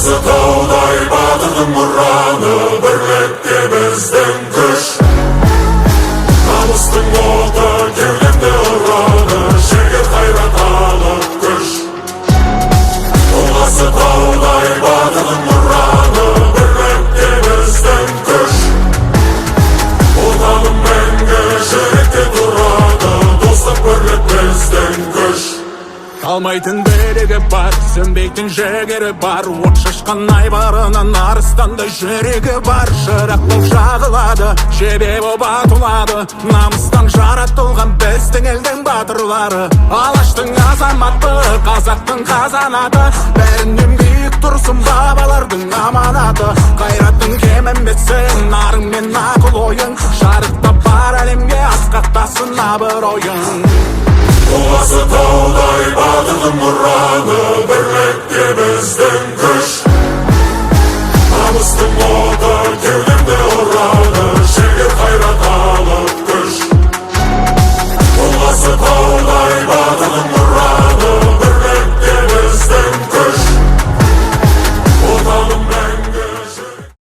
Тұлғасы таудай батырдың ұраны, бірлікте біздің күш. Намыстың оты кеудемде ұрады, жігер, қайрат, алып күш. Тұлғасы таудай батырдың ұраны, бірлікте біздің күш. Отаным мәңгі жүректе тұрады, достық, бірлік біздің күш. Талмайтын білігі бар, сөнбейтін жігері бар, от шашқан айбарынан арыстандай жүрегі бар. Шырақ болып жағылады, жебе боп атылады, намыстан жаратылған біздің елдің батырлары. Алаштың азаматы, қазақтың қазанаты, бәрінен биік тұрсын бабалардың аманаты. Қайратың кемімесін, нарың мен ақыл ойың, шарықтап бар әлемге асқақтасын абыройың. Тұлғасы таудай батырдың ұраны, бірлік